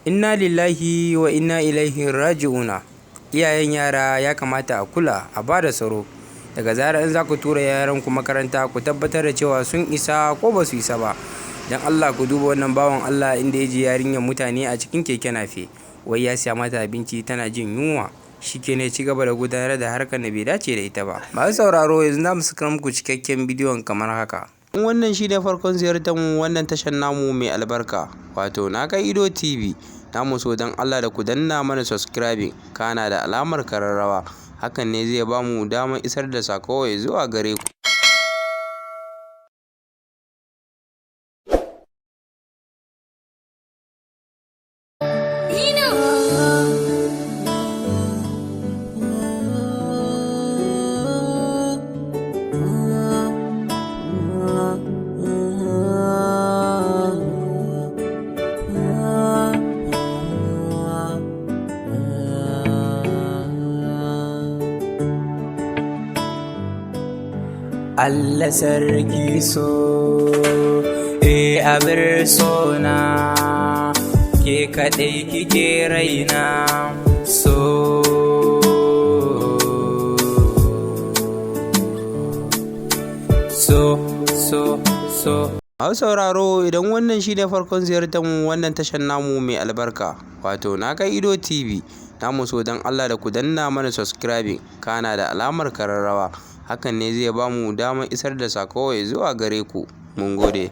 Inna lillahi wa inna ilaihi raji'una. Iyayen yara ya kamata a kula a bada tsaro. Daga zarar in za ku tura yaranku makaranta, ku tabbatar da cewa sun isa ko ba su isa ba. Don Allah ku duba wannan bawan Allah inda ya je yarinyar mutane a cikin keke nafe. Wai ya siya mata abinci, tana jin yunwa. Shi ke ne ci gaba da gudanar da harkar da bai dace da ita ba. Masu sauraro, yanzu za mu saka muku cikakken bidiyon kamar haka. In wannan shi ne farkon ziyartar mu wannan tashar namu mai albarka, wato Na Kai Ido TV. Namu so don Allah da ku danna mana subscribing, kana da alamar kararrawa. Hakan ne zai ba mu damar isar da sako zuwa gare ku. Allah sarki so, e abir sona, ke kaɗai kike raina so. So, so, so. Masu sauraro, idan wannan shi ne farkon ziyartar mu wannan tashar namu mai albarka, wato Na Kai Ido TV. Namu so don Allah da ku danna mana subscribing, kana da alamar kararrawa. Hakan ne zai ba mu damar isar da sako zuwa gare ku. Mun gode.